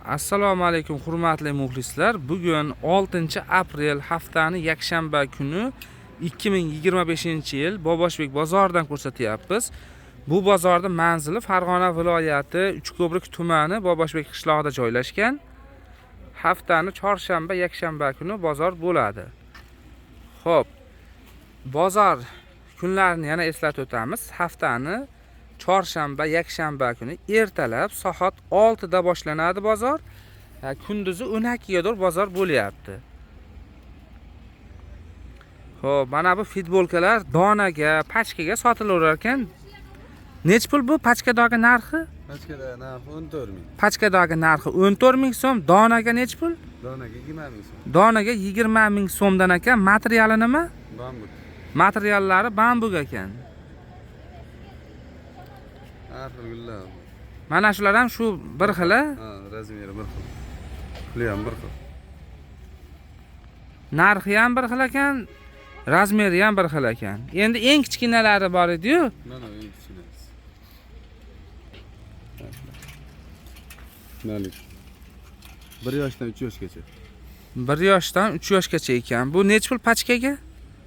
Assalomu alaykum hurmatli muxlislar. Bugun 6-aprel haftani yakshanba kuni 2025-yil Boboshbek bozoridan ko'rsatyapmiz. Bu bozorning manzili Farg'ona viloyati Uchko'prik tumani Boboshbek qishlog'ida joylashgan. Haftani chorshanba, yakshanba kuni bozor bo'ladi. Xo'p, bozor kunlarini yana eslatib o'tamiz. Haftani chorshanba, yakshanba kuni ertalab soat 6 da boshlanadi bozor. Kunduzi 12 ga bozor bo'lyapti. Xo'p, mana bu futbolkalar donaga, pachkaga sotilaverar ekan. Nech pul bu pachkadagi narxi? Pachkada narxi 14 ming. Pachkadagi narxi 14 ming so'm, donaga nech pul? Donaga 20 ming so'm. Donaga 20 ming so'mdan ekan. Materiali nima? Bambuk. Materiallari bambuk ekan. Har xil gullar. Mana shular ham shu bir xil. Ha, razmeri bir xil. Puli ham bir xil. Narxi ham bir xil ekan, razmeri ham bir xil ekan. Endi eng kichkinalari bor edi-yu. Mana eng kichkinasi. Nalik. 1 yoshdan 3 yoshgacha. 1 yoshdan 3 yoshgacha ekan. Bu nech pul pachkaga?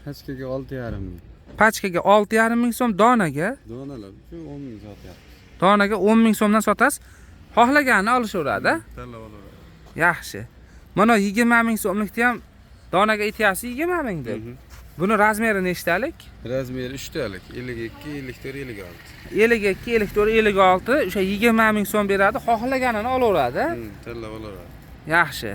Pachkaga 6,5 ming. Pachkaga 6,5 ming so'm, donaga? Donalar shu 10 ming sotyapmiz. Donaga 10 ming so'mdan sotasiz. Xohlaganini olishaveradi. Tanlab olaveradi. Yaxshi. Mana 20 ming so'mlikni ham donaga aytyapsiz 20 ming deb. Buni razmeri nechtalik? Razmeri 3 talik. 52, 54, 56. 52, 54, 56 o'sha 20 ming so'm beradi, xohlaganini olaveradi. Tanlab olaveradi. Yaxshi.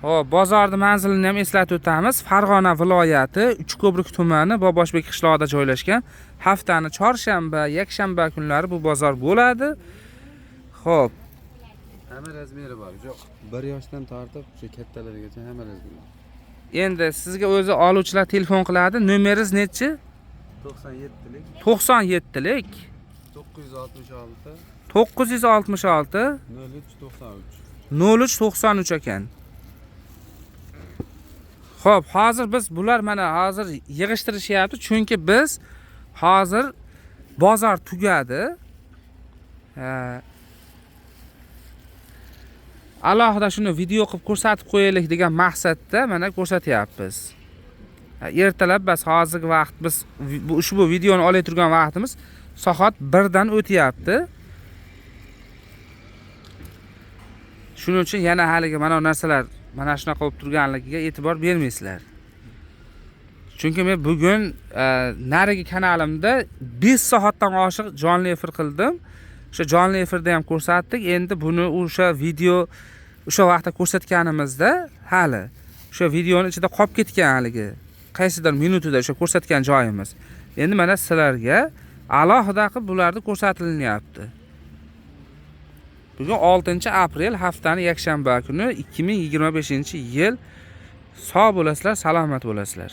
Xo'p, bozorning manzilini ham eslatib o'tamiz. Farg'ona viloyati Uchko'prik tumani Boboshbek qishlog'ida joylashgan. Haftani chorshanba, yakshanba kunlari bu bozor bo'ladi. Xo'p, Hamma razmeri bor. Yo'q, 1 yoshdan tortib shu kattalargacha hamma razmeri. Endi sizga o'zi oluvchilar telefon qiladi. Nomeringiz nechi? 97lik 97lik 966 966 0393. 0393 ekan. Xo'p, hozir biz bular mana hozir yig'ishtirishyapti, chunki biz hozir bozor tugadi. Alohida shuni video qilib ko'rsatib qo'yaylik degan maqsadda mana ko'rsatyapmiz. Ertalab bas hozirgi vaqt biz bu ushbu videoni olay turgan vaqtimiz soat 1 dan o'tyapti. Shuning uchun yana haligi mana bu narsalar mana shunaqa bo'lib turganligiga e'tibor bermaysizlar. Chunki men bugun narigi kanalimda 5 soatdan oshiq jonli efir qildim. O'sha jonli efirda ham ko'rsatdik. Endi buni o'sha video o'sha vaqtda ko'rsatganimizda hali o'sha videoning ichida qolib ketgan haligi qaysidir minutida o'sha ko'rsatgan joyimiz. Endi mana sizlarga alohida qilib bularni ko'rsatilyapti. Bugun 6-aprel haftani yakshanba kuni 2025-yil. Sog' bo'lasizlar, salomat bo'lasizlar.